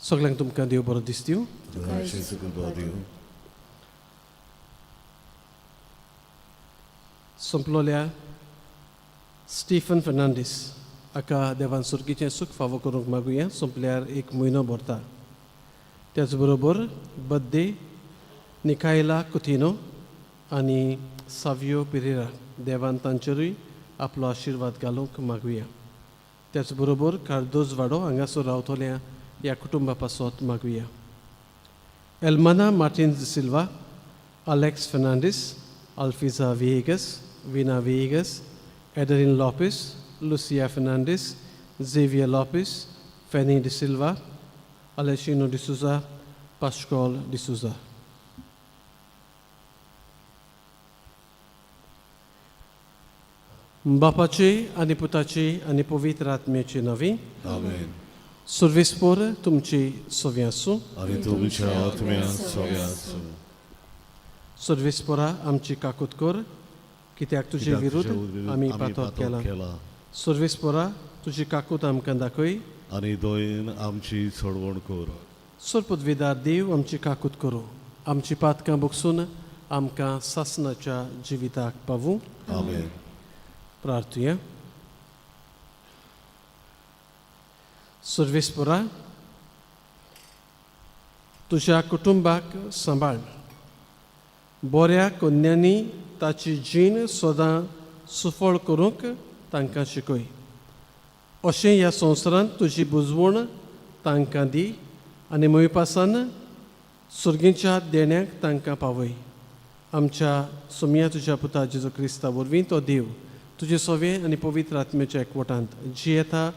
सगल्यांक तुमकां देव बरो दिसतीव. सोंपलोल्या स्टीफन फर्नांडीस हाका देवान सुर्गीचें सूख फावो करूंक मागुया. सोंपल्यार एक म्हयनो भरता. त्याच बरोबर बड्डे निकायला कुतिनो आनी सावियो पिरेरा देवान तांचेरूय आपलो आशिर्वाद घालूंक मागुया. त्याच बरोबर कार्दोज वाडो हांगासर रावतल्या ह्या कुटुंबा पासत मागुया. एल्माना Martins D'Silva, Alex Fernandes, Alfiza Viegas, Veena Viegas, Adeline Lopes, Lucia Fernandes, Xavier Lopes, Fanny D'Silva, Aleshino D'Souza, Pascal D'Souza. बापाचे आनी पुताचे आनी पवित्र आत्म्याचे नांवी. आमेन. सुर्वेस्पोर तुमची सोवी आसूं. आनी तुमच्या आत्म्या सोवे आसूं. सुर्वेस्पोरा आमची काकूत कर, कित्याक तुजे कित्याक विरुद्ध तुजे आमी पातक केलां. केला. सुर्वेस्पोरा तुजी काकूत आमकां दाखय. आनी दोयन आमची सोडवण कर. सोरपदवेदार देव आमची काकूत करूं, आमची पातकां बगसून आमकां सासनाच्या जिविताक पावूं. आमेन. प्रार्थुया. सर्वेस्पोरा तुज्या कुटुंबाक सांबाळ. बऱ्या कन्यांनी ताची जीण सदां सुफळ करूंक तांकां शिकय. अशें ह्या संवसारांत तुजी बुजवण तांकां दी आनी मोयपासान सुर्गींच्या देण्याक तांकां पावय. आमच्या सोमया तुज्या पुता जेजू क्रिस्ता वरवीं तो देव तुजे सोवे आनी पवित्र आत्म्याच्या एकवटांत जियेता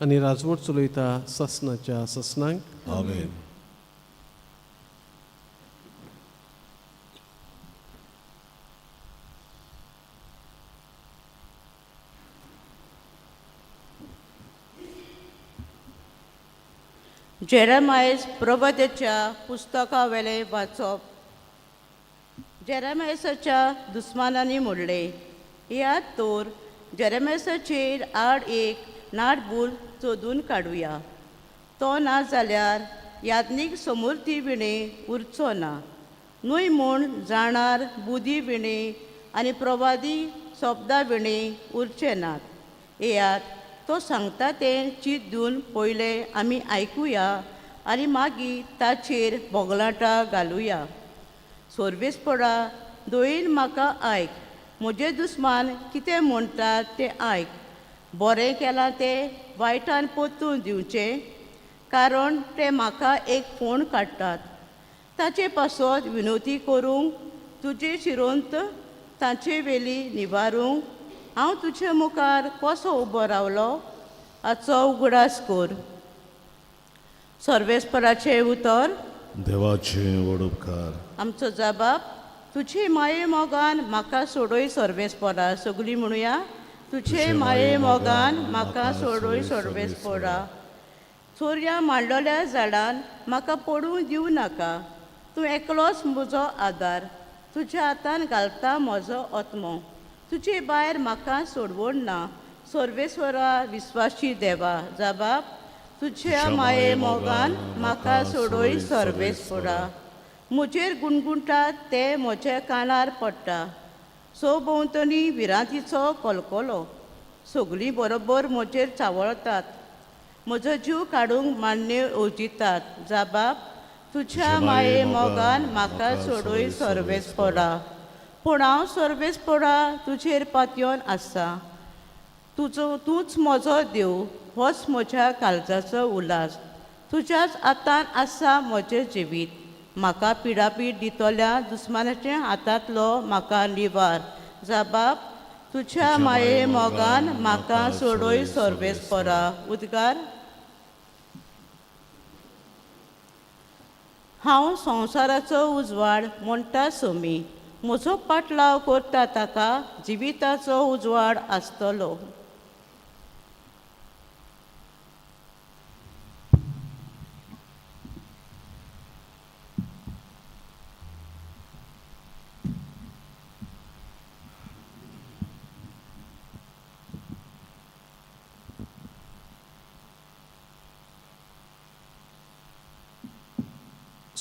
आनी राजवट चलयता ससनाच्या ससनांक. आमेन. जेरेमायस प्रबोधाच्या पुस्तकावेलें वाचप. जेरेमायसाच्या दुस्मानांनी म्हणलें, ह्या तर जेरेमायसाचेर आड एक नाटबूल सोदून काडुया, तो ना जाल्यार याज्ञीक समूर्ती विणें उरचो ना, न्हय म्हूण जाणार बुदी विणें आनी प्रवादी शब्दां विणें उरचे नात. येयात, तो सांगता तें चीत दिवन पयलें आमी आयकुया आनी मागीर ताचेर बोगलाटां घालुया. सोर्वेसपडा दोयेन म्हाका आयक, म्हजे दुस्मान कितें म्हणटात तें आयक. बरें केलां तें वायटान परतून दिवचें, कारण ते म्हाका एक फोण काडटात. ताचे पासत विनोती करूंक तुजे शिरोंत तांचे वेली निवारूंक हांव तुजे मुखार कसो उबो रावलो हाचो उगडास कर. सर्वेस्पराचें उतर. देवाचे व्हड उपकार. आमचो जबाब, तुजे माये मोगान म्हाका सोडय सर्वेस्परा. सगळीं म्हणुया, तुजे माये मोगान म्हाका सोडय सर्वेस्परा. चोरया मांडलेल्या झाडान म्हाका पडूं दिवं नाका. तूं एकलोच म्हजो आदार, तुज्या हातान घालता म्हजो आत्मो. तुजे भायर म्हाका सोडवण ना सर्वेस्वरा विस्वाशी देवा. जबाब, तुज्या माये मोगान म्हाका सोडय सर्वेस्वरा. म्हजेर गुणगुणटात ते म्हज्या कानार पडटा. सो भोंवतणी विरांतीचो कलकलो, सगळीं बरोबर म्हजेर चावळतात. म्हजो जीव काडूंक मान्य येवजितात. जबाब, तुज्या माये मोगान म्हाका सोडय सर्वेस्परा. पूण हांव सर्वेस्परा तुजेर पातयेवन आसा. तुजो तूंच म्हजो देव, होच म्हज्या काळजाचो उल्हास. तुज्याच हातान आसा म्हजें जिवीत. म्हाका पिडापीड दितल्या दुस्मानाच्या हातांतलो म्हाका निवार. जबाब, तुज्या माये मोगान म्हाका सोडय सर्वेस्परा. उद्गार. हांव संवसाराचो उजवाड म्हणटा सोमी, म्हजो पाटलाव करता ताका जिविताचो उजवाड आसतलो.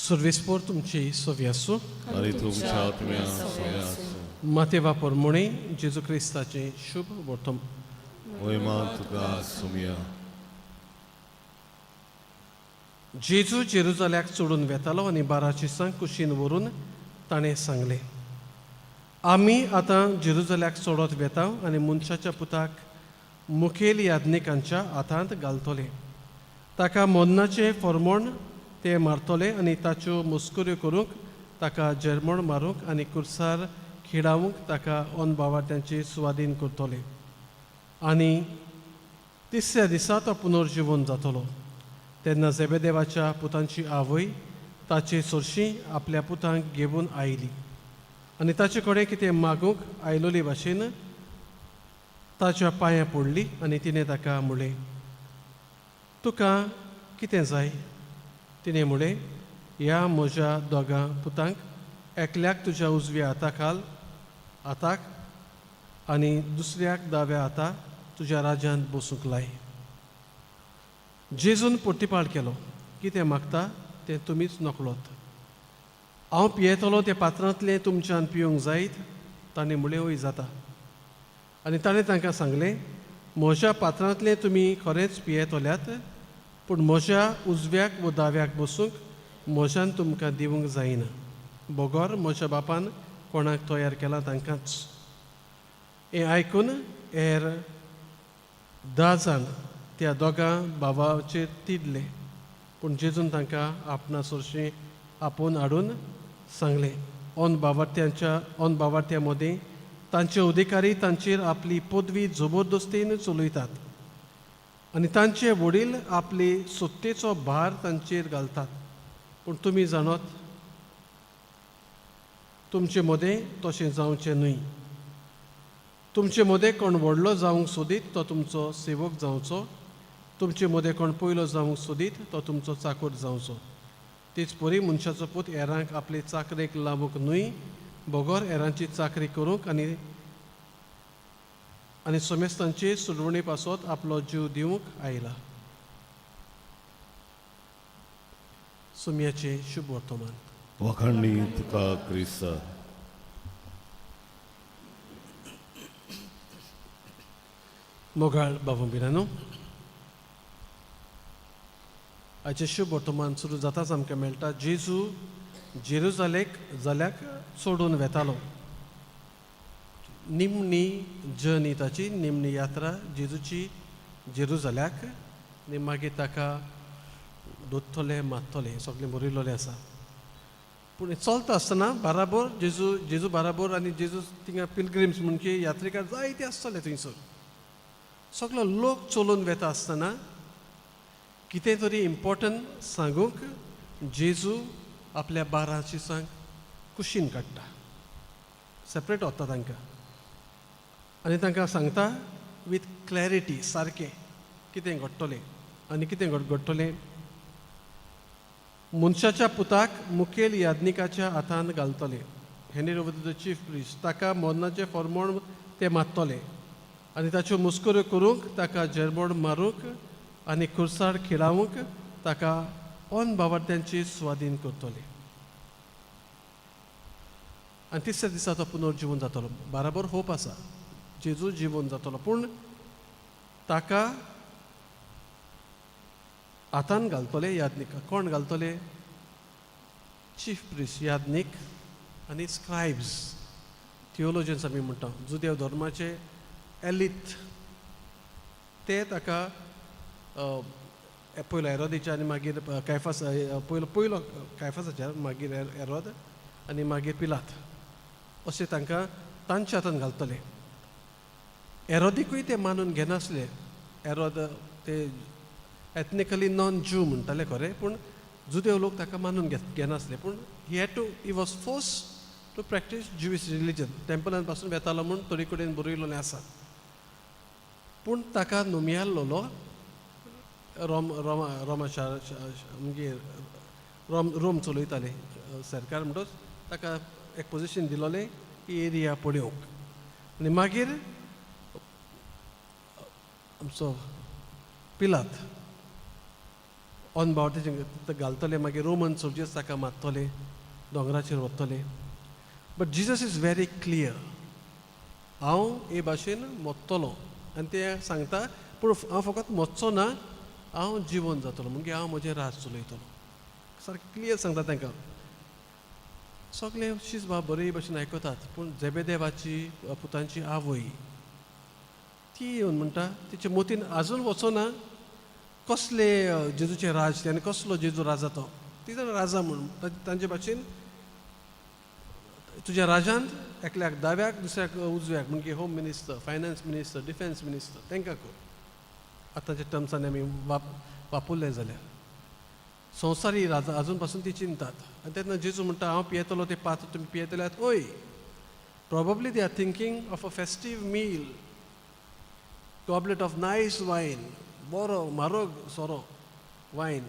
सर्वेस्पोर तुमची सोवी आसूं. आनी तुमच्या आत्म्या सगळ्या आसूं. मातेवा पोरमोणे जेजू क्रिस्ताचें शुभ वर्तम. मोहिमा तुका सुमया. जेजू जेरुजाल्याक चडून वेतालो आनी बाराची सांग कुशीन व्हरून ताणें सांगलें, आमी आतां जेरुजाल्याक चडत वेता आनी मनशाच्या पुताक मुखेल याज्ञिकांच्या हातांत घालतले. ताका मोन्नाचें फॉर्मोण ते मारतले आनी ताच्यो मस्कऱ्यो करूंक ताका जेरमण मारूंक आनी कुर्सार खिडावंक ताका अनभावार्थ्यांचे सुवादीन करतले आनी तिसऱ्या दिसा तो पुनर्जिवन जातलो. तेन्ना जेबेदेवाच्या पुतांची आवय ताचे सरशीं आपल्या पुतांक घेवन आयली आनी ताचे कडेन कितें मागूंक आयलोली भाशेन ताच्या पांयां पडली आनी तिणें ताका म्हणलें, तुका कितें जाय? तिणें म्हणलें, ह्या म्हज्या दोगां पुतांक एकल्याक तुज्या उजव्या हाताखाल हाताक आनी दुसऱ्याक दाव्या हाता तुज्या राज्यांत बसूंक लाय. जेजून प्रतिपाळ केलो, कितें मागता तें तुमीच नकळत. हांव पियेतलो त्या पात्रांतलें तुमच्यान पिवंक जायत? ताणें म्हणलें, हय जाता. आनी ताणें तांकां सांगलें, म्हज्या पात्रांतलें तुमी खरेंच पियेतल्यात, पूण म्हज्या उजव्याक वो दाव्याक बसूंक म्हज्यान तुमकां दिवंक जायना, बगर म्हज्या बापान कोणाक तयार केलां तांकांच. हें आयकून हेर 10 जाण त्या दोगां भावाचेर तिडले, पूण जेजून तांकां आपणा सरशीं आपोवन हाडून सांगलें, ऑन बावार्थ्यांच्या ऑन बावार्थ्यां मदीं तांचे अधिकारी तांचेर आपली पदवी जबरदस्तीन चलयतात आनी तांचे वडील आपली सत्तेचो भार तांचेर घालतात, पूण तुमी जाणत तुमचे मदें तशें जावचें न्हय. तुमचे मदें कोण व्हडलो जावंक सोदीत तो तुमचो सेवक जावचो, तुमचे मदें कोण पयलो जावंक सोदीत तो तुमचो चाकोर जावचो. तेच परी मनशाचो पूत हेरांक आपले चाकरेक लावूंक न्हय, बगर हेरांची चाकरी करूंक आनी आनी समेस्तांचे सुडवणे पासत आपलो जीव दिवंक आयला. सुम्याचें शुभ वर्तमान. वाखाणणी तुका क्रिस्ता. मोगाळ बाबू बिरानो, आयचें शुभ वर्तमान सुरू जाताच आमकां मेळटा जेजू जेरुजालेक जाल्याक सोडून वेतालो. निमणी जर्नी ताची, निमणी यात्रा जेजूची जेरुजाल्याक, आनी मागीर ताका दोत्तले मारतले सगळें बरयलोलें आसा. पूण चलता आसतना बाराबोर जेजू जेजू बाराबोर आनी जेजू थिंगा पिलग्रिम्स म्हणजे यात्रेकार जायते आसतले थंयसर. सगलो लोक चलोवन वेता आसतना कितें तरी इम्पोर्टंट सांगूंक जेजू आपल्या 12 शिसांक कुशीन काडटा, सेपरेट वता तांकां आनी तांकां सांगता विथ क्लॅरिटी सारकें कितें घडटलें आनी कितें घडटलें. मनशाच्या पुताक मुखेल याज्ञिकाच्या हातान घालतले, handed over to the chief priest, ताका मरणाचें फॉर्मोण ते मारतले आनी ताच्यो मुस्कऱ्यो करूंक ताका जेरबोड मारूंक आनी खुर्सार खिळावंक ताका ऑन बावार्थ्यांचे स्वाधीन करतले. आनी तिसऱ्या दिसा तो पुनर्जिवन जातलो. बाराबर होप आसा जेजू जिवन जातलो, पूण ताका हातान घालतले याज्ञिक. कोण घालतले? चीफ प्रिस्ट, याज्ञिक आनी स्क्रायब्स, थियोलॉजियन्स आमी म्हणटा, जुदेव धर्माचे एलिट. ते ताका पयलो एरोदीच्या आनी मागीर कायफास, पयलो पयलो कायफासाच्या, मागीर एरोद आनी मागीर पिलात, अशें तांकां तांच्या हातान घालतले. एरोदिकूय ते मानून घेनासले. एरोद ते एथनिकली नॉन ज्यू म्हणटाले खरें, पूण जुदेव लोक ताका मानून घेनासले. पूण he had to he was force to practice Jewish religion. टेम्पलान पासून वेतालो म्हूण थोडे कडेन बरयलोलें आसा. पूण ताका नोमियाल्लो रोम रोमा रोमा शार म्हणजे रोम रोम चलयताले सरकार, म्हणटच ताका एक पोजिशन दिलोलें ही एरिया पळोवंक. आनी मागीर आमचो पिलात अनभाव तेजे घालतले, मागीर रोमन सोल्जर्स ताका मारतले, दोंगराचेर वतले. But Jesus is very clear, हांव हे भाशेन मोत्तलो आनी ते सांगता, पूण हांव फकत मोच्चो ना, हांव जिवन जातलो, म्हणजे हांव म्हजें राज चलयतलो. सारकें क्लियर सांगता तांकां. सगळे शीस बाब बरे भाशेन आयकतात, पूण जेबेदेवाची पुतांची आवय ती येवन म्हणटा, तिचे मोतीन आजून वचना कसले जेजूचें राज तें आनी कसलो जेजू राजा तो. ती जाण राजा म्हूण तांचे भाशेन तुज्या राजांत एकल्याक दाव्याक दुसऱ्याक उजव्याक, म्हणजे home minister, finance minister, defence minister तांकां कर. आतांच्या टर्म्सांनी आमी वापरलें जाल्यार संवसारी राजा आजून पासून ती चिंतात. आनी तेन्ना जेजू म्हणटा, हांव पियेतलो ते पात्र तुमी पियेतल्यात. ओय, probably they are thinking of a festive meal, goblet of nice wine, बरो म्हारग सोरो वायन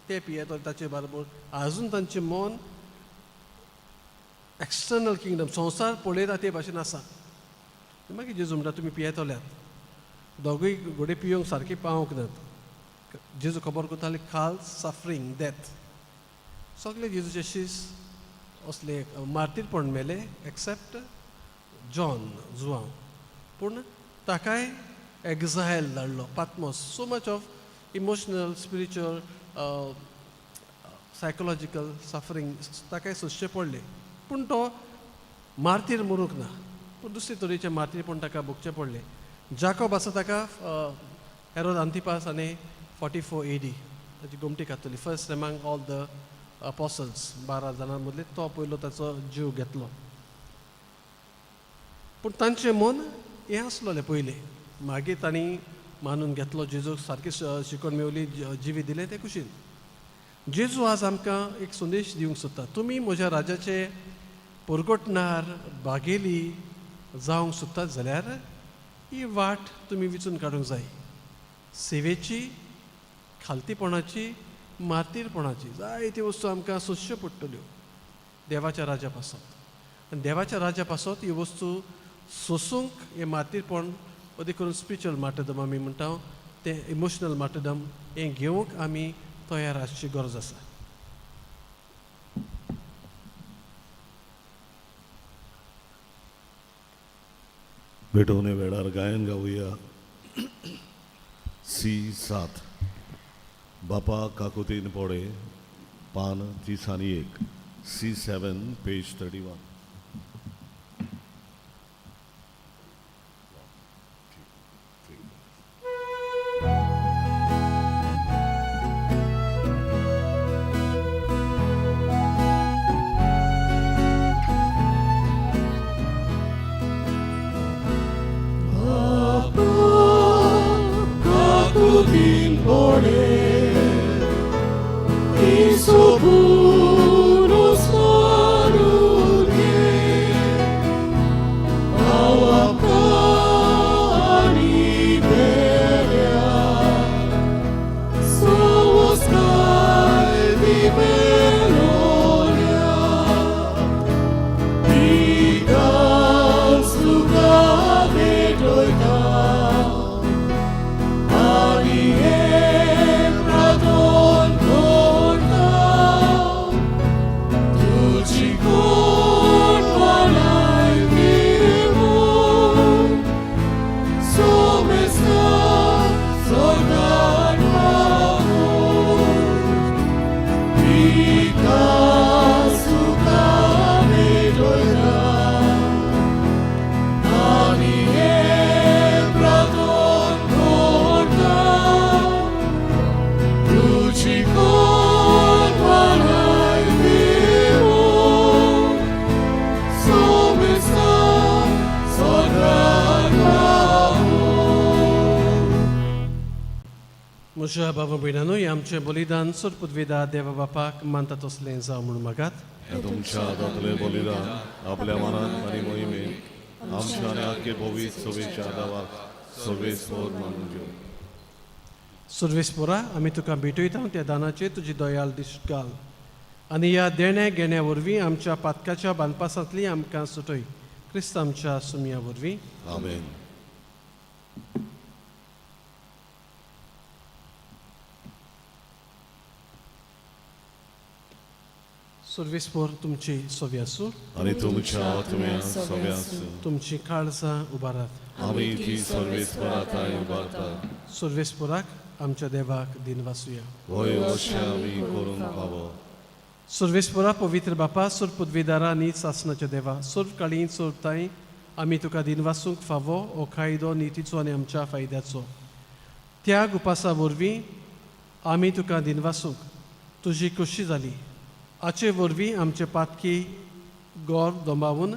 ते पियेतले ताचे बरोबर. आजून तांचें मन एक्सटर्नल किंगडम, संवसार पळयता ते भाशेन आसा. मागीर जेजू म्हणटा, तुमी पियेतल्यात. दोगूय घोडे पियोंक सारके पावंक नात. जेजू खबर करताले खाल सफरींग डेथ. सगळे जेजूचे शीस असले मार्तीरपण मेले एक्सेप्ट जॉन जुवांव, पूण ताकाय एक्झायल धाडलो, Patmos. So much of emotional, spiritual, psychological suffering ताकाय सोंसचें पडलें, पूण तो मार्तीर मरूंक ना, पूण दुसरे तरेचें मार्तीरपण ताका भोगचें पडलें. जाकोब आसा ताका हेरोद आंतिपास आनी 44 AD ताची गोमटी कातली, first among all the apostles, 12 जाणां मदले तो पयलो ताचो जीव घेतलो. पूण तांचें मन हें आसलोलें पयलें, मागीर तांणी मानून घेतलो जेजूक, सारकी शिकवण मेवली, जिवी दिलें ते कुशीन. जेजू आज आमकां एक संदेश दिवंक सोदता, तुमी म्हज्या राजाचे परगटणार बागेली जावंक सोदतात जाल्यार ही वाट तुमी विचून काडूंक जाय, सेवेची, खालतीपणाची, मार्तीरपणाची. जायत्यो वस्तू आमकां सोंसच्यो पडटल्यो देवाच्या राजा पासत. आनी देवाच्या राजा पासत ह्यो वस्तू सोंसूंक हें मार्तीरपण, अदीक करून स्पिरिच्युअल मार्टडम आमी म्हणटा तें, इमोशनल मार्टडम हें घेवंक आमी तयार आसची गरज आसा. भेटवणे वेळार गायन गावया सी 7, बापा काकुतीन पोडे, पान 31, C7 page 31. म्हज्या बाबा भयणांनो, हें आमचें बलिदान सोरपुदवेदा देवा बापाक मानता तसलें जावं म्हूण मागात. हें तुमच्या हातांतलें बलिदान आपल्या मनात आनी मोहिमेक आमच्या आनी आख्खे भोवीत सवेच्या दावाक सर्वेस्पोर मानून घेवं. सर्वेस्पोरा, आमी तुका भेटयता त्या दानाचेर तुजी दयाल दिश्ट घाल आनी ह्या देण्या घेण्या वरवीं आमच्या पातकाच्या बांदपासांतली आमकां सुटय, क्रिस्त आमच्या सुमया वरवीं. आमेन. सर्वेस्पोर तुमची सोवी आसूं. आनी तुमच्या आत्म्या सवे आसूं. तुमची काळजां उबारात. आमी ती सर्वेस्परा थांय उबारता. सर्वेस्पोराक आमच्या देवाक दिनवासुया. वय अशें आमी करूंक फावो. सर्वेस्पोरा, पवित्र बापा, सर्व पदवीदारा आनी सासणाच्या देवा, सर्व काळी सर्व ताई आमी तुका दिनवासूंक फावो हो कायदो नितीचो आनी आमच्या फायद्याचो. त्या उपासा वरवीं आमी तुका दिनवासूंक तुजी खोशी जाली. हाचे वरवीं आमचे पातकी गोर दोंबावून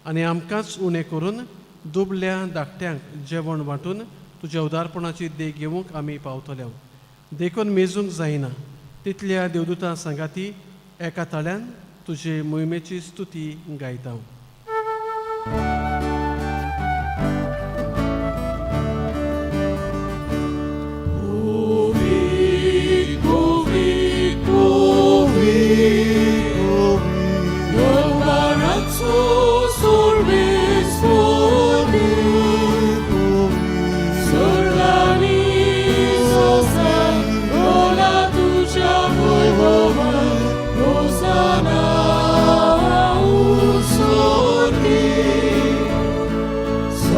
आनी आमकांच उणें करून दुबल्या धाकट्यांक जेवण वांटून तुज्या उदारपणाची देख घेवंक आमी पावतले. देखून मेजूंक जायना तितल्या देवदूतां सांगाती एका ताळ्यान तुजे मोहिमेची स्तुती गायता.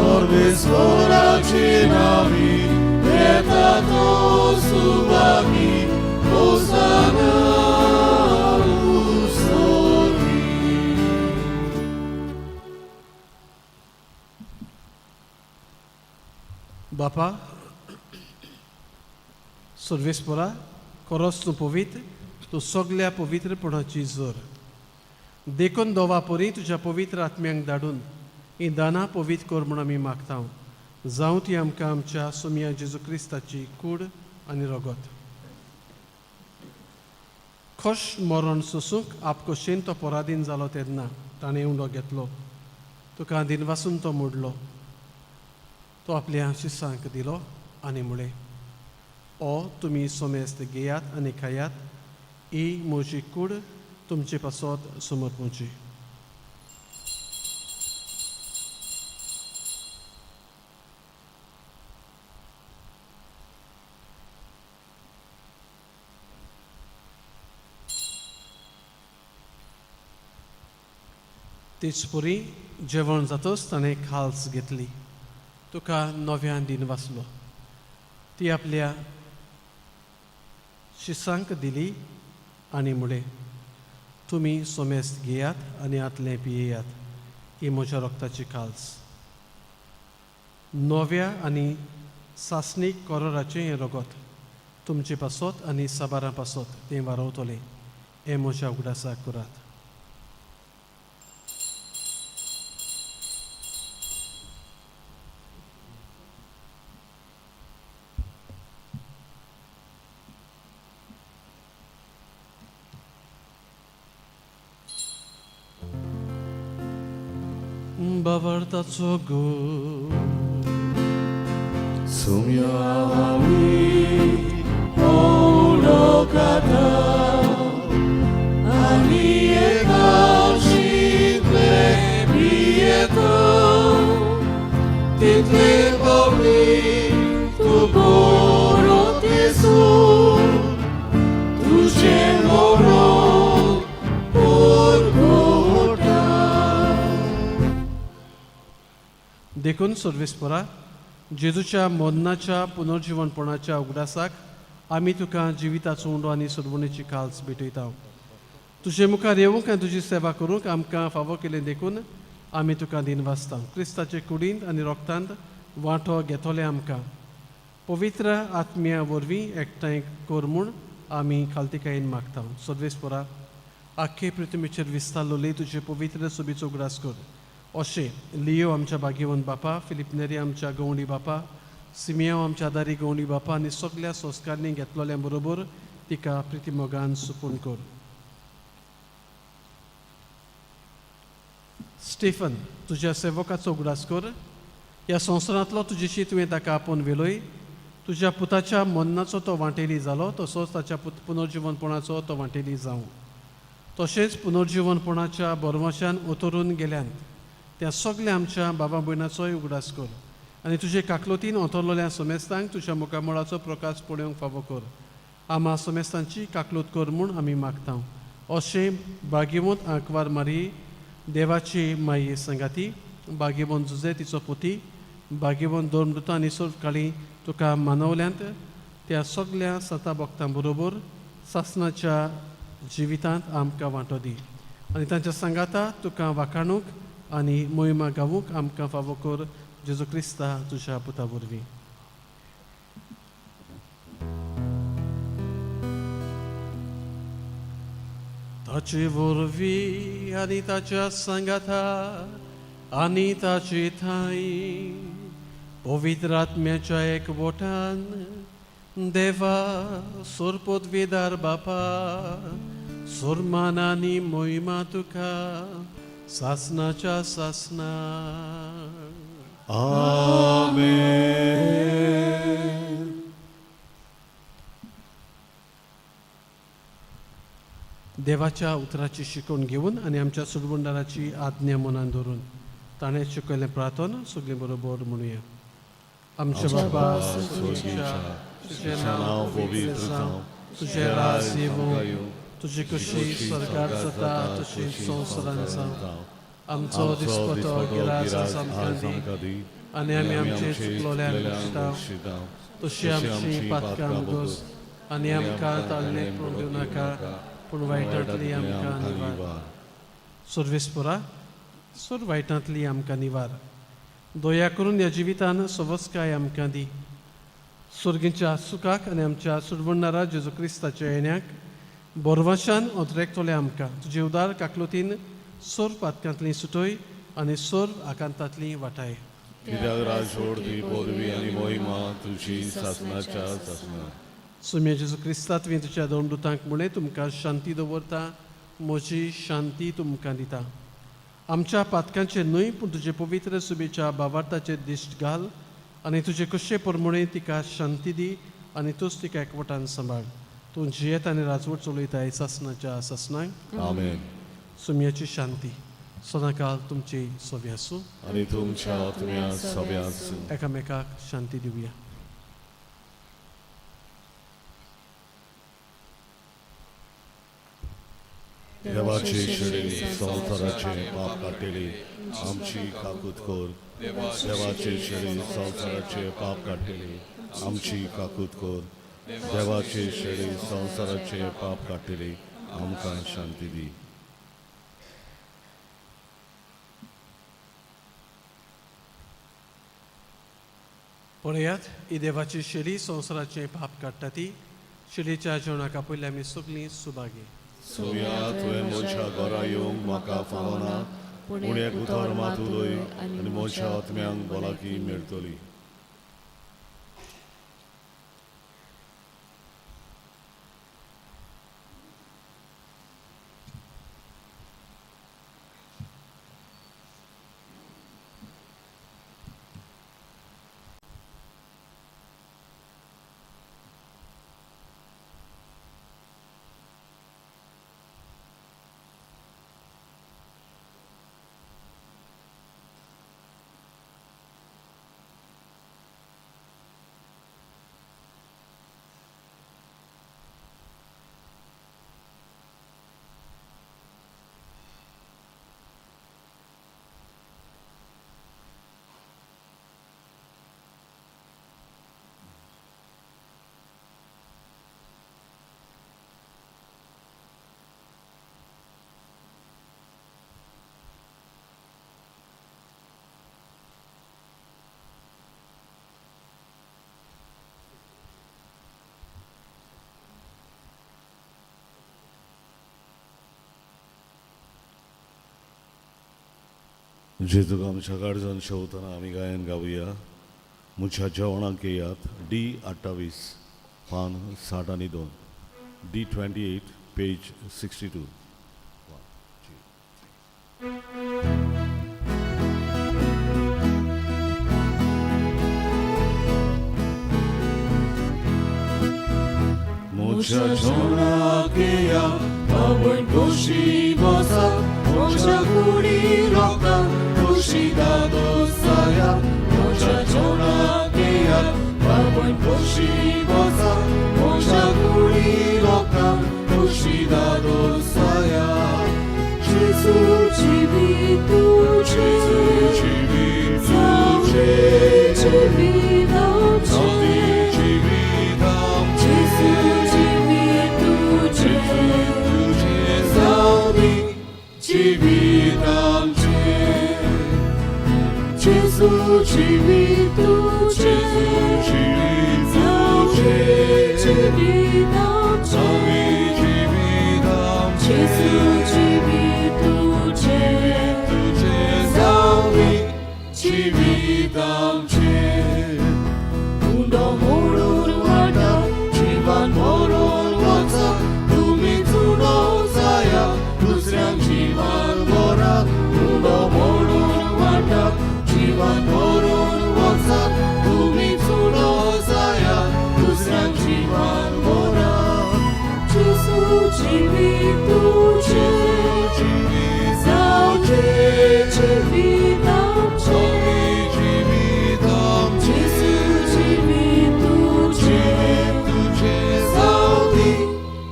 सर्वेस्वराची नावी येता तो सुभागी, होसाना उत्सवी. बापा सर्वेस्परा, खरोच तूं पवित्र, तूं सगल्या पवित्रपणाची जोर. देखून दोवा परी तुज्या पवित्र आत्म्यांक धाडून ही दानां पवित्र कर म्हूण आमी मागता. जावं ती आमकां आमच्या सोमया जेजू क्रिस्ताची कूड आनी रगत. खोश मरण सोसूंक आपकोशेन तो पराधीन जालो तेन्ना ताणें उंडो घेतलो, तुका दिनवासून तो मोडलो, तो आपल्या शिसांक दिलो आनी म्हळें, ओ तुमी सोमेस्त घेयात आनी खायात, ही म्हजी कूड तुमचे पासत समर्पूची. तेच परी जेवण जातच ताणें खाल्स घेतली, तुका नव्यान दिन वाचलो, ती आपल्या शिसांक दिली आनी म्हळें, तुमी सोमेस्त घेयात आनी आतलें पियेयात, ही म्हज्या रक्ताची खाल्स, नव्या आनी सासणीक कोरोराचें हें रगत तुमचे पासत आनी साबारां पासत तें वारवतलें. हें म्हज्या उगडासाक करात. बावडताचो गो सुम्या आमी ओळखता आनी एकाशितले पियेता, तितले पावली तूं बरो तेसू, तुजें मरण परगटा. देखून सर्वेस्परा, जेजूच्या मरणाच्या पुनर्जिवनपणाच्या उगडासाक आमी तुका जिविताचो उंडो आनी सोडवणेची काल्स भेटयता. तुजे मुखार येवंक आनी तुजी सेवा करूंक आमकां फावो केलें देखून आमी तुका दिनवासता. क्रिस्ताचे कुडींत आनी रोगतांत वांटो घेतले आमकां पवित्र आत्म्या वरवीं एकठांय कर म्हूण आमी खालतीकायेन मागता. सर्वेस्परा, आख्खे पृथ्वीचेर विस्तारलोले तुजे पवित्र सोबीचो उगडास कर. अशें लियो आमच्या भाग्यवंत बापा, फिलीप नेरी आमच्या गवंडी बापा, सिमियांव आमच्या आदारी गवंडी बापा आनी सगल्या संस्कारणी घेतलोल्या बरोबर तिका प्रितीमोगान सुपून कर. स्टीफन तुज्या सेवकाचो उगडास कर. ह्या संवसारांतलो तुजेशी तुवें ताका आपोवन व्हेलोय. तुज्या पुताच्या मरणाचो तो वांटेली जालो, तसोच ताच्या पुनर्जिवनपणाचो तो वांटेली जावं. तशेंच पुनर्जिवनपणाच्या बरवशान उतरून गेल्यान त्या सगल्या आमच्या बाबा भयणाचोय उगडास कर आनी तुजे काकलोतीन ओतरलोल्या सोमेस्तांक तुज्या मुखामळाचो प्रकाश पळोवंक फावो कर. आमा सोमेस्तांची काकलोत कर म्हूण आमी मागता. अशें भाग्यवंत आंकवार मारी देवाची माई संगाती भाग्यवंत जुजे तिचो पुती भाग्यवंत धर्मदूत आनी सोरकाळी तुका मानवल्यांत त्या सगल्या सता भक्तां बरोबर सासणाच्या जिवितांत आमकां वांटो दी आनी तांच्या सांगाता तुका वाखाणूक आनी मोहिमा गावूंक आमकां फावो कर जेजू क्रिस्ता तुज्या पुता वरवीं. ताचे वरवीं आनी ताच्या सांगाता आनी ताचे ठांय पवित्र आत्म्याच्या एकवटान देवा सोरपोतवेदार बापा सोरमान आनी मोहिमा तुका सासनाच्या सासना. आमेन. देवाच्या उतराची शिकवण घेवन आनी आमच्या सुरबुंडाराची आज्ञा मनान धरून ताणें शिकयलें प्रार्थना सगळीं बरोबर म्हणुया. आमच्या बापा स्वर्गीच्या, तुजें नांव पवित्र जावं, तुजें राज येवं, तुजी कशी सरकार जाता तशी संवसारांत जावं. आमचो दिसपटो गिरास आज आमकां दी आनी आमी आमचे चुकलोल्यांक बक्षिता तशी आमची पातकां गोस आनी आमकां ताळणेक पडूंक दिवं नाका पूण वायटांतली आमकां निवार. सर्वेस्परा सोर वायटांतली आमकां निवार. दया करून ह्या जिवितान सवस्काय आमकां दी. सर्गीच्या सुखाक आनी आमच्या सुरवणारा जेजू क्रिस्ताच्या येण्याक बोरवाशान ओद्रेकतले आमकां तुजे उदार काकलुतीन सोर पातकांतली सुटय आनी सोर आकांतांतली वाटाय. कित्याक राजवट ती पदवी आनी मोहिमा तुजी सासणाच्या सासणा. सुम्या जेजू क्रिस्ता तुवें तुज्या दोन दुतांक म्हणलें तुमकां शांती दवरता म्हजी शांती तुमकां दिता. आमच्या पातकांचेर न्हय पूण तुजे पवित्र सुबेच्या बावार्थाचेर दिश्ट घाल आनी तुजे कशे प्रमाणे तिका शांती दी आनी तूंच तिका एकवटान सांबाळ. तूं जियेत आनी राजवट चलयताय सासणाच्या सासणाक. आमेन. सुम्याची शांती सदांकाल तुमची सोबी आसूं आनी तुमच्या आत्म्या सोबी आसूं. एकामेकाक शांती दिवया. देवाचे शेळी संवसाराचे पाप काडटली आमची काकूत कर. देवाचे शेळी संवसाराचे पाप काडटली आमची काकूत कर. देवाचे शेळी संवसाराचे पाप काडटली आमकां शांती दी. पळयात ही देवाची शेळी संवसाराचें पाप काडटा ती शेळीच्या जेवणाक आपयल्या आमी सगळीं सुभागी. सोम्या तुवें म्हज्या घरा येवंक म्हाका फावना पूण एक उतर मात उलय आनी म्हज्या आत्म्यांक भलायकी मेळटली. जेजूक आमच्या काळजान शेवतना आमी गायन गावया. म्हज्या जेवणाक येयात. डी 28 पान 60 आनी 2, डी 28 पेज 62. म्हज्या जेवणाक येयात आवय खोशी बसा म्हज्या कुडी लोकांक खुशी दादोसाया. म्हज्या जेवणाक येयात आवय खोशी बसा म्हज्या कुडी लोकांक खुशी दादोसाया. जिवीत तुझे, जिवीत जावं जिवीत आमचें. जिवीत आमचें. जेजू जिवीत तुझे, तुझें जावं जिवीत आमचें. जेजू जिवीत तुझे, जिवीत जावं तुझें जिवीत आमचें. जावं जिवीत आमचें. जेजू जिवीत तुझे, तुझें जावं जिवीत आमचें. उंडो मोडून वाटा जिवान भरून वचा तुमी चुडो जाया दुसऱ्यांक जिवान भरात. उंडो मोडून वाटा जिवान भरून वचा तुमी चुडो जाया दुसऱ्यांक जिवान भरात. जेजू जिवीत तुझे, जिवीत जावं जिवीत आमचें. जिवीत आमचें. जेजू जिवीत तुझे, तुझें जावं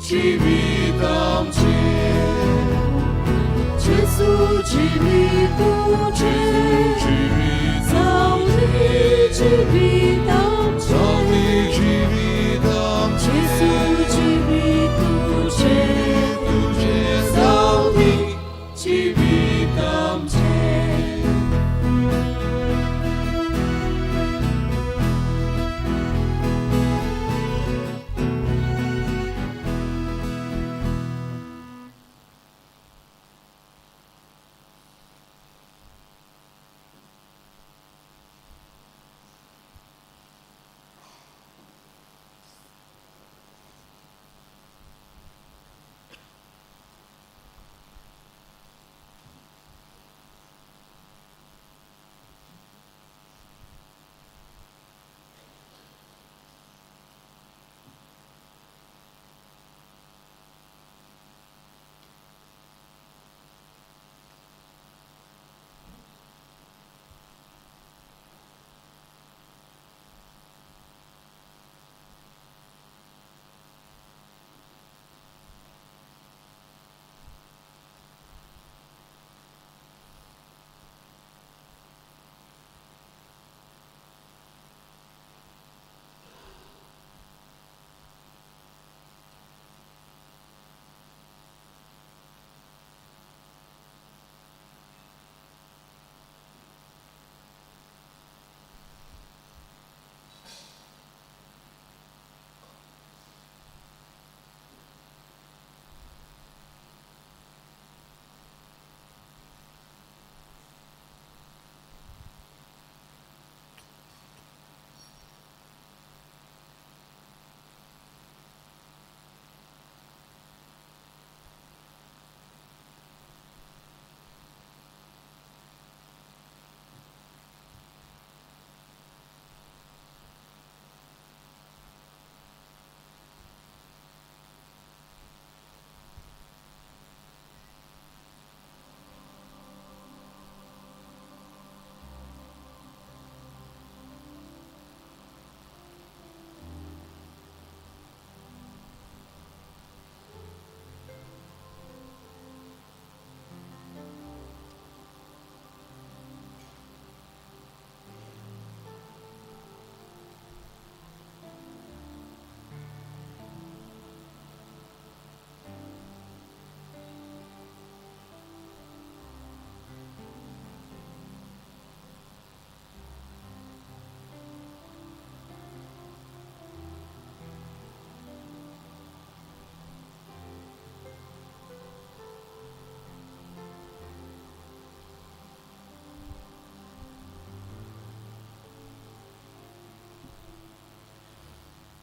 जिवीत आमचें. जेजू जिवीत तुझे, जिवीत जावं जिवीत आमचें. जावं जिवीत आमचें. जेजू जिवीत तुझे, तुझें जावं जिवीत आमचें.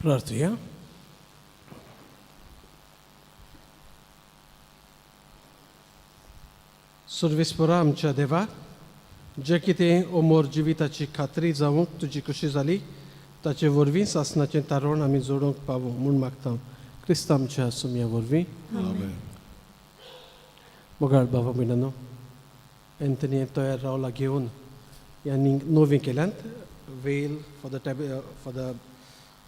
प्रार्थुया. सुर्वेस्परा आमच्या देवा, जें कितें अमर जिविताची खात्री जावंक तुजी खोशी जाली ताचे वरवीं सासणाचें तारण आमी जोडूंक पावो म्हूण मागता क्रिस्त आमच्या सुमया वरवीं. आमेन. मोगाळ बाबा भयणांनो, एंथनी तयार रावला घेवन ह्या नवीं केल्यांत veil for the tab for the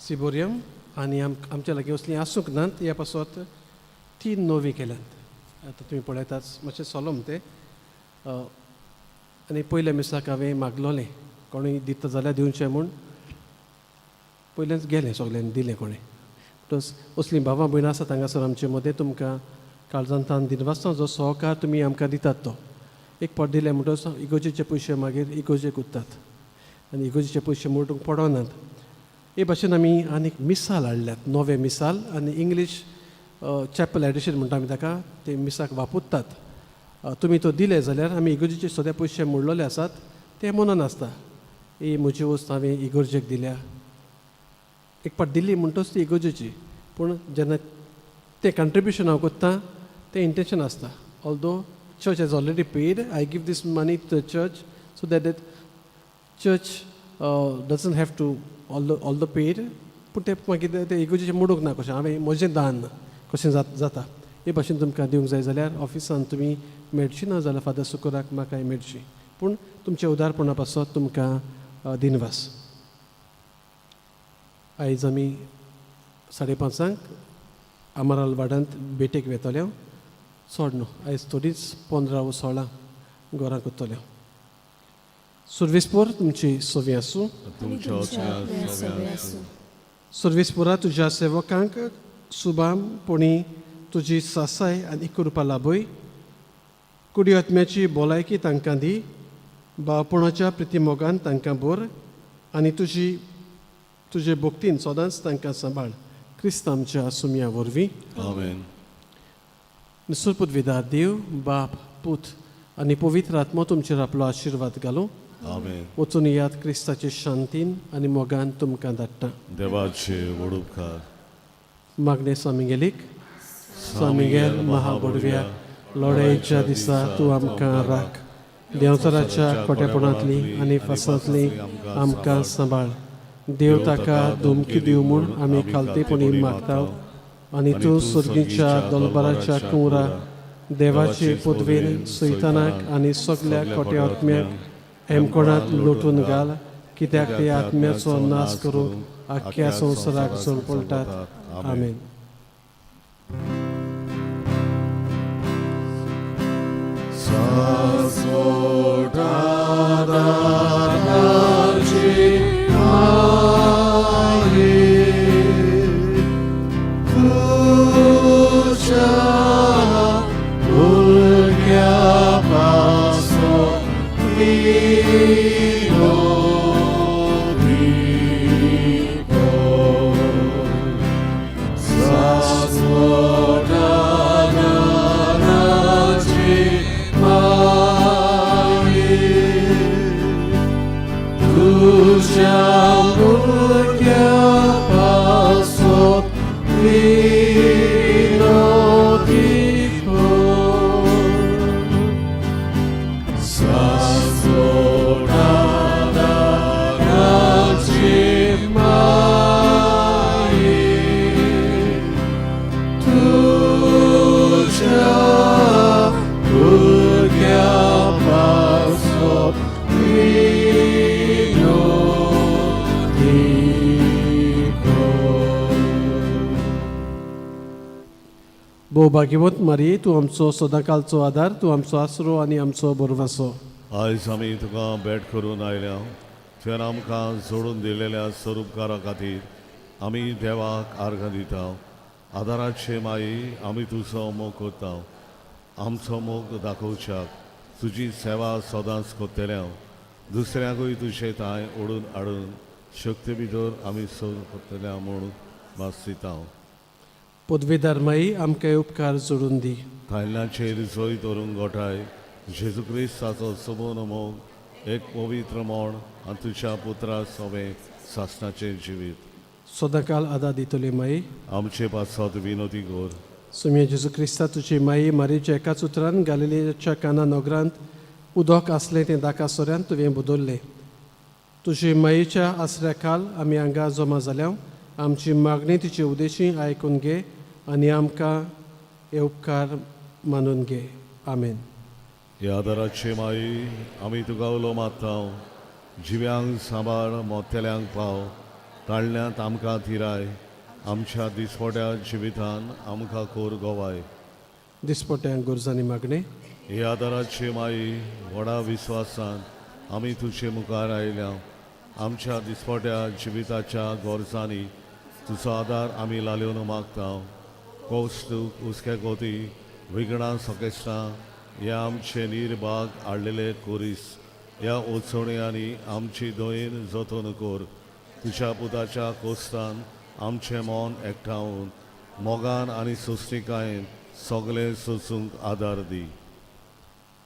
ciborium आनी आमच्या लागीं असलीं आसूंक नात ह्या पासत तीन नवीं केल्यांत. आतां तुमी पळयताच मातशें सोलम तें. आनी पयल्या मिसाक हांवें मागलोलें कोणूय दिता जाल्यार दिवचें म्हूण. पयलेंच गेलें सगल्यांनी दिलें कोणें. प्लस असलीं भावां भयणां आसात हांगासर आमचे मदें. तुमकां काळजांतान दिनवासता जो सहकार तुमी आमकां दितात तो. एक फावट दिलें म्हणटच इगोर्जेचे पयशे मागीर इगोर्जेक उरतात आनी इगोर्जेचे पयशे मोडूंक पडनात. हे भाशेन आमी आनीक मिसाल हाडल्यात, नवें मिसाल आनी इंग्लीश चॅपल एडिशन म्हणटा आमी ताका, ते मिसाक वापरतात. तुमी तो दिले जाल्यार आमी इगोर्जेचे सद्या पयशे मोडलेले आसात ते मनान आसता. ही म्हजी वस्त हांवें इगोर्जेक दिल्या. एक फावट दिली म्हणटच ती इगोर्जेची, पूण जेन्ना तें कंट्रिब्युशन हांव करता तें इंटेंशन आसता. Although church has already paid, I give this money to the church so that that church doesn't have to all the paid. पूण तें मागीर तें इगोर्जेचें मोडूंक ना कशें हांवें म्हजें दान कशें जाता. हे भाशेन तुमकां दिवंक जाय जाल्यार ऑफिसान तुमी मेळची ना जाल्यार फादर सुकोराक म्हाकाय मेळची. पूण तुमच्या उदारपणा पासत तुमकां दिनवास. आयज आमी 5:30 आमराल वाडांत भेटेक वेतले. चड न्हू, आयज थोडीच 15 वो 16 घरां करतले. सुर्वेस्पोर तुमची सवी आसूं. तुमच्या आत्म्या सव्या. सुर्वेस्पोरा तुज्या सेवकांक सुबाम पुणी तुजी सासाय आनी कृपा लाभय. कुडी आत्म्याची भलायकी तांकां दी. बाळपणाच्या प्रितीमोगान तांकां भर आनी तुजी तुजे भक्तीन सदांच तांकां सांबाळ. क्रिस्त आमच्या सुमया वरवीं. आमेन. निसुरपुदविदार देव बाप पूत आनी पवित्र आत्मो तुमचेर आपलो आशिर्वाद घालूं. आमेन. वचून याद क्रिस्ताचे शांतीन आनी मोगान तुमकां धाडटा. देवाचे व्हड उपकार. मागणें स्वामीगेलीक. स्वामीगेल महाबोडव्या, लढायेच्या दिसा तूं आमकां राख. देंवचाराच्या खोटेपणांतली आनी फासांतली आमकां सांबाळ. देव ताका धमकी दिवं म्हूण आमी खालतेपणी मागता आनी तूं सर्गीच्या दोलबाराच्या कुंवरा देवाचे पदवेन सैतानाक आनी सगल्या खोट्या आत्म्याक हेमकोणांत लोटून घाल, कित्याक ते आत्म्याचो नाश करूंक आख्ख्या संवसाराक जळपळटात. आमेन. भोव भाग्यवंत मारी, तूं आमचो सदांकालचो आदार, तूं आमचो आसरो आनी आमचो बरवासो. आयज आमी तुका भेट करून आयल्या. तुवें आमकां जोडून दिलेल्या स्वरूपकारा खातीर आमी देवाक आर्गां दिता. आदाराचे माई, आमी तुजो मोग करता. आमचो मोग दाखोवच्याक तुजी सेवा सदांच करतले. दुसऱ्यांकूय तुजे थांय ओडून हाडून शक्ती भितर आमी सग करतले म्हूण भास दिता. पदवेदार माई, आमकां उपकार जोडून दी. थायलंडाचेर जय धरून गोठाय जेजू क्रिस्ताचो सबून मोग एक पवित्र मोण आनी तुज्या पुत्रा सोवे सासणाचें जिवीत सदांकाल आदार दितली माई, आमचे पासत विनोदी कर. सुम्या जेजू क्रिस्ता, तुजी माई मारीच्या एकाच उतरान गालिलेच्या काना नगरांत उदक आसलें तें दाका सोऱ्यान तुवें बदललें. तुजे मायेच्या आसऱ्या खाल आमी हांगा जमा जाल्या. आमची मागणी तिचे उदेशी आयकून घे आनी आमकां हे उपकार मानून घे. आमेन. ह्या आदाराचे माई, आमी तुका उलो मारता. जिव्यांक सांबाळ, मोतेल्यांक पाव, ताळण्यांत आमकां थिराय. आमच्या दिसपट्या जिवितान आमकां कोर गोवाय. दिसपट्यांक गरजांनी मागणें. हे आदाराचे माई व्हडा विस्वासान आमी तुजे मुखार आयल्या. आमच्या दिसपट्या जिविताच्या गरजांनी तुजो आदार आमी लालेवन मागता. कोस्ट हुस्क्या गोती विघ्नां सकेस्टां ह्या आमचे निर्भाग हाडलेले कोरीस ह्या ओचवण्यांनी आमची दोयेन जतन कर. तुज्या पुताच्या कोस्तान आमचें मन एकठावन मोगान आनी सोंसणिकायेन सगळें सोसूंक आदार दी.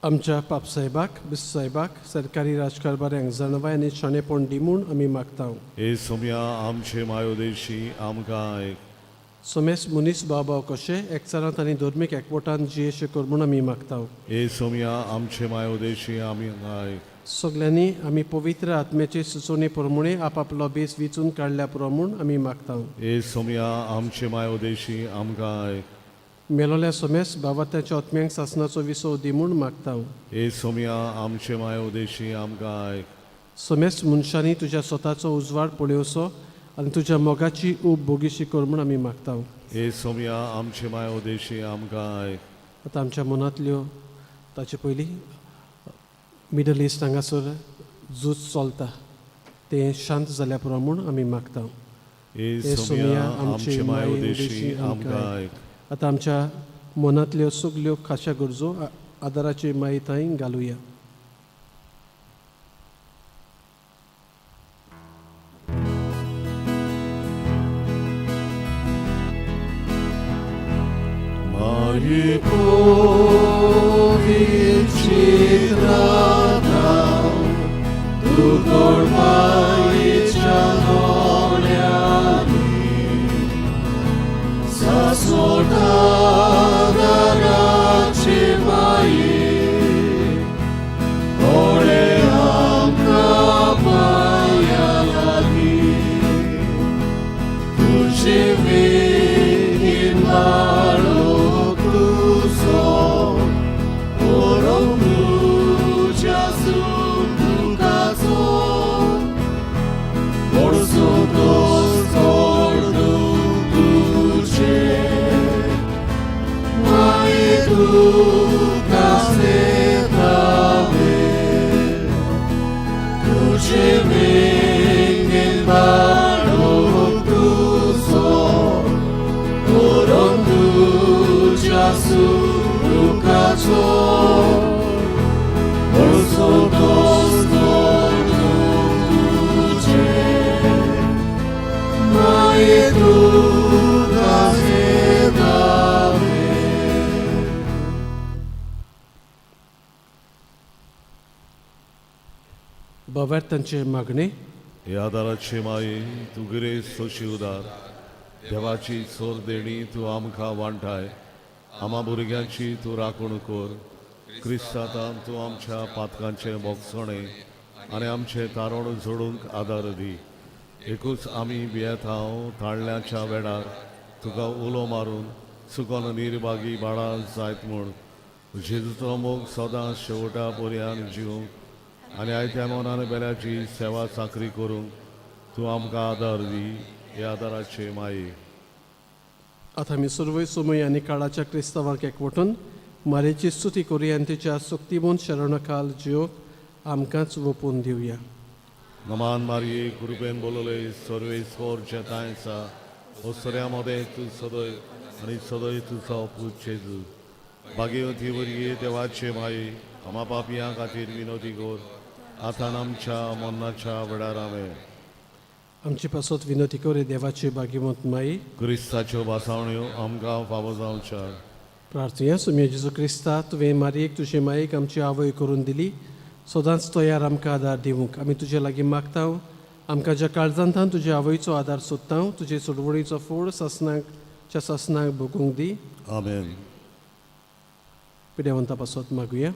आमच्या पापसाहेबाक, बिस्साहेबाक, सरकारी राजकारभाऱ्यांक जाणवाय आनी शाणेपण दी म्हूण आमी मागता. हे सोम्या आमचे मायोदेशी आमकां आयक. सोमेस मनीस भाव भाव कशे एकचारांत आनी धर्मीक एकवटान जियेशे कर म्हूण आमी मागता. हे सोम्या आमचे मायोदेशी आमकां आयक. सगल्यांनी आमी पवित्र आत्म्याचे सुचोवणे प्रमाणे आपापलो बेस विचून काडल्या पुरो म्हूण आमी मागता. हे सोम्या आमचे मायोदेशी आमकां आयक. मेलोल्या सोमेस बाबा ताच्या आत्म्यांक सासनाचो विसव दी म्हूण मागता. हे सोम्या आमचे मायोदेशी आमकां आयक. सोमेस मनशांनी तुज्या स्वताचो उजवाड पळोवचो आनी तुज्या मोगाची ऊब भोगीशी कर म्हूण आमी मागता. हे सोम्या आमचे मायोदेशी आमकां आयक. आतां आमच्या मनांतल्यो ताचे पयलीं मिडल इस्ट हांगासर झूज चलता तें शांत जाल्या पुरो म्हूण आमी मागता. हे सोम्या आमचे मायोदेशी आमकां आयक. आतां आमच्या मनांतल्यो सगल्यो खाशा गरजो आदाराची माई थंय घालुया. माई चित्राता तूं कोण माईच्या दोळ्यांनी सासवटा दाराचे माई कोणे आमकां पांया लागीं तुजे वेगीन बाळो तुजो व्हरोंक तुज्या सुखाचो वर्सो सोडूं तुजें माये तुका सेतावे तुजे वेगीन बाळो तुजो व्हरोंक तुज्या सुखाचो वर्सो सोडूं तुजें माये तुका सेतावे. बाबार तांचे मागणे. हे आदाराचे माई तूं गिरेस्त सोशी उदार देवाची सोर देणी तूं आमकां वांटाय. आमा भुरग्यांची तूं राखण कर. क्रिस्तांतान तूं आमच्या पातकांचें भोगसणें आनी आमचें तारण जोडूंक आदार दी. एकूच आमी भियेतांव ताळल्याच्या वेळार तुका उलो मारून चुकोन निर्भागी बाळा जायत म्हूण जेजूचो मोग सदां शेवटा पर्यान जिवंक आनी आयत्या मनान बेल्याची सेवा चाकरी करूंक तूं आमकां आदार दी. हे आदाराचे माये आतां आमी सर्वय समय आनी काळाच्या क्रिस्तांवांक एकवटून मारेची स्तुती करुया आनी तिच्या सक्तीमून शरणकाल जिवंक आमकांच वोपून दिवया. नमान मारये कृपेन बोलले सर्वेस्वर जेताय आसा ओसऱ्या मदें तूं सदय आनी सदय तुजो पूत जेजू भाग्यवती वरये देवाचे माये आमा पापयां खातीर विनोदी कर आतां आमच्या मरणाच्या वेळार. आमेन. आमचे पासत विनोती करी देवाची भाग्यवंत माई. क्रिस्ताच्यो भासावण्यो आमकां फावो जावच्या. प्रार्थुया. सुम्या जेजू क्रिस्ता, तुवें मारयेक तुजे मायेक आमची आवय करून दिली. सदांच तयार आमकां आदार दिवंक आमी तुजे लागीं मागता. आमकां ज्या काळजांतान तुजे आवयचो आदार सोदता, तुजे चळवळीचो फोड सासनाकच्या सासनाक भोगूंक दी. आमेन. पिडेवंता पासत मागुया.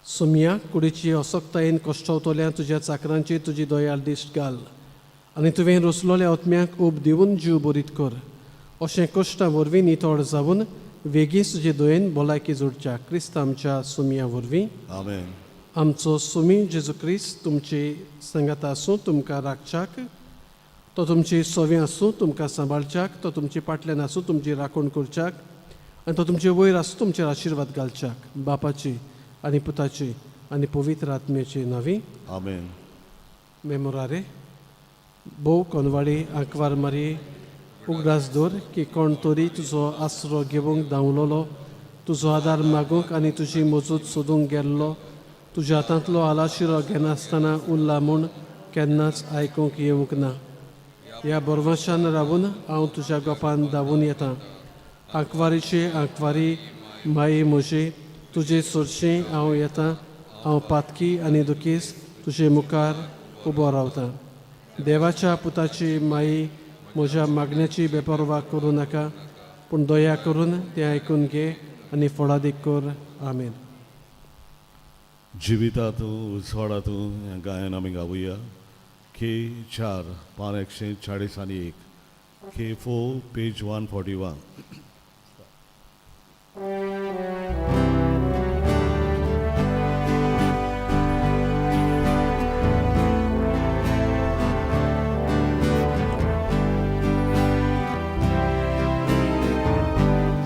सोमया, कुडीची असक्तायेन कश्टवतल्या तुज्या चाकरांची तुजी दयाळ दिश्ट घाल आनी तुवें रोसलोल्या आत्म्याक ऊब दिवन जीव बरीत कर. अशें कश्टां वरवीं नितळ जावन वेगींच तुजे दयेन भलायकी जोडच्या क्रिस्त आमच्या सोमया वरवीं. आमेन. आमचो सुमी जेजू क्रिस्त तुमची सांगात आसूं, तुमकां राखच्याक तो तुमची सोवी आसूं, तुमकां सांबाळच्याक तो तुमची पाटल्यान आसूं, तुमची राखण करच्याक आनी तो तुमचे वयर आसूं तुमचेर आशिर्वाद घालच्याक बापाची आनी पुताची आनी पवित्र आत्म्याची नावी. आमेन. मेमोरारे भोव कोनवाडी आंकवार मारी, उगडास दवर की कोण तरी तुजो आसरो घेवंक धांवलोलो, तुजो आदार मागूंक आनी तुजी मजूत सोदूंक गेल्लो तुज्या हातांतलो आलाशिरो घेनासतना उरला म्हूण केन्नाच आयकूंक येवंक ना. ह्या बरवशान रावून हांव तुज्या गोपान धांवून येता. आंकवारीची आंकवारी माई म्हजी, तुजे सरशीं हांव येता. हांव पातकी आनी दुखीस तुजे मुखार उबो रावता. देवाच्या पुताची माई, म्हज्या मागण्याची बेपर्वा करूं नाका, पूण दया करून तें आयकून घे आनी फळादीक कर. आमेन. जिवितांतू उजवाडातू हें गायन आमी गावया. के 4 पान 141, K 4 page 141.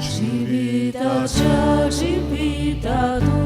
जिविताच्या जिविता.